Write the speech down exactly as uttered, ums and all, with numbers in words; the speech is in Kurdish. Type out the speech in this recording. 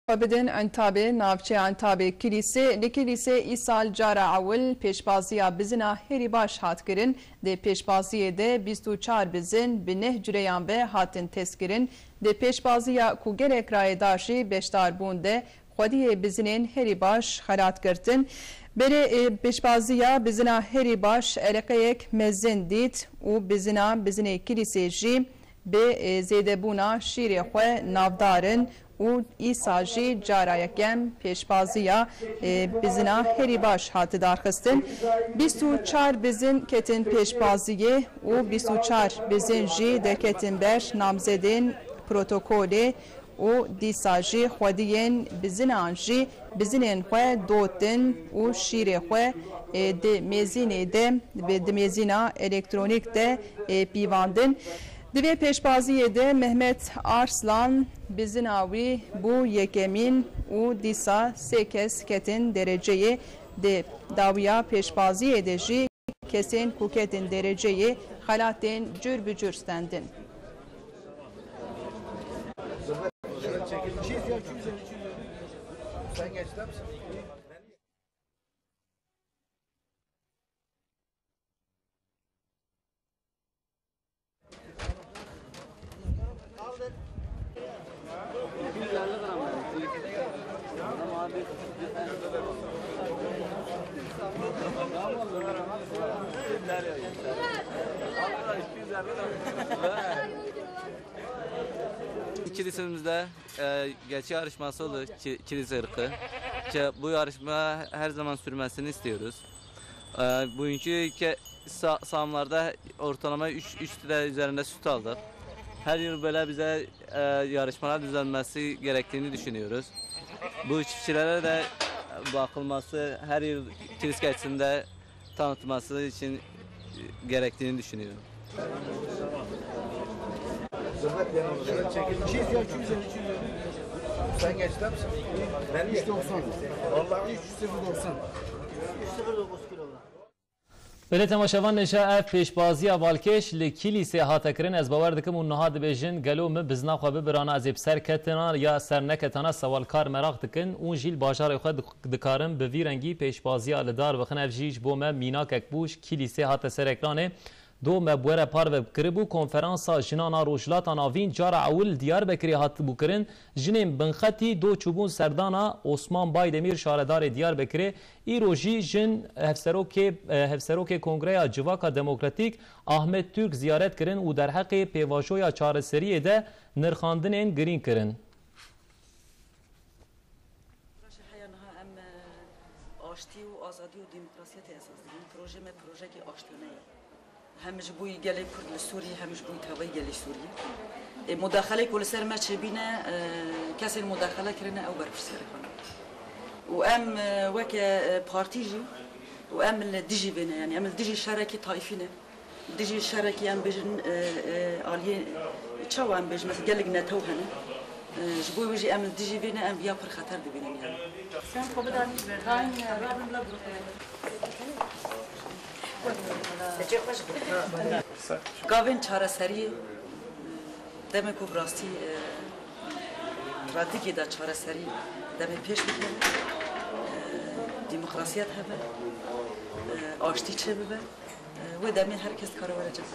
Xwe bidin Entabê, navçeya Entabê Kilîsê. Li Kilîsê îsal cara ewil pêşbaziya bizina herî baş hat kirin. Di pêşbaziyê de bîst û çar bizin bi neh cureyan ve hatin test kirin. Di pêşbaziya ku gelek rayedar jî beşdar bûn de xwediyê bizinên herî baş xelat girtin. Berê, e, pêşbaziya bizina herî baş eleqeyek mezin dît û bizina, bizinê Kilîsê jî bi, e, zêdebûna şîrê xwe navdar in û îsa jî cara yekem pêşbaziya, e, bizina herî baş hati darxistin. Bîst û çar bizin ketin pêşbaziyê û bîst û çar bizin jî derketin ber namzedên protokolê û dîsa jî xwediyên bizinan jî bizinên xwe dotin û şîrê xwe, e, di mêzînê de, bi, di mêzîna elektronîk de, e, pîvandin. Di vê pêşbaziyê de Mehmet Arslan bizina wî bû yekemîn û dîsa sê kes ketin dereceyê. Di dawiya pêşbaziyê de jî kesên ku ketin dereceyê xelatên cur bi cur stendin. Kilisimizde, e, geçi yarışması oldu, ki-, kilise ırkı. Ki bu yarışma her zaman sürmesini istiyoruz. E, bugünkü ke-, sa-, sağımlarda ortalama üç, üç litre üzerinde süt aldık. Her yıl böyle bize, e, yarışmalar düzenlenmesi gerektiğini düşünüyoruz. Bu çiftçilere de bakılması, her yıl kilis geçisinde tanıtması için gerektiğini düşünüyorum. Sen geçti misin? Ben üç doksan. Vallahi üç sıfır doksan. Belê temaşevan, nêşa ev pêşbaziya balkêş li Kilîsê hate kirin. Ez bawer dikim û niha dibêjin, gelo min bizna xwe bibirana, ez ê bi ser ketina ya ser neketana sewalkar meraq dikin û jî li bajarê xwe dik-, dikarin bi vî rengî pêşbaziya li dar bixin. Ev jî ji bo me mînakek bû, ji Kilîsê hate ser ekranê. Do me bi we re parve kiribû, konferansa jinan a Rojhilata Navîn cara ewil li Diyarbekirê hatibû kirin. Jinên binxetî do çûbûn serdana Osman Baydemîr, şaredarê Diyarbekirê. Îro jî jin hevserokê, hevserokê Kongreya Civaka Demokratîk Ahmet Türk ziyaret kirin û derheqê pêvajoya çareseriyê de nirxandinên girîng kirin. Proje heya niha em, e, aştî û azadî û demokrasiyetê esas didin. Proje me projekî aştiyane ye. Hem ji bo yî gelê Kurd li Sûriyê, hem ji bo yî tevayî gelê Sûriyê. Ê, mudaxeleyê ku li ser me çêbîne, e, kesên mudaxele kirine ew berpirsiyarê xwe ne. Û em, e, weke, e, partî jî û em li dijî vê ne, yanî em li dijî şerekî taîfî ne. Dijî şerekî em bêjin, e, e, aliyê çawa em bêjin, mesela gelek netew hene. E, ji bo wê jî em li dijî vê ne, em viya pir xeter dibînin yani. Sen xwe bidar, tayin, e, rabin bila grup. Gavên çareseriyê, demê ku bi rastî, e, pratîkê de çareserî demê pêş bikeve, e, demokrasiyet hebe, e, aştî çêbibe, e, wê demê her kes dikare were cem.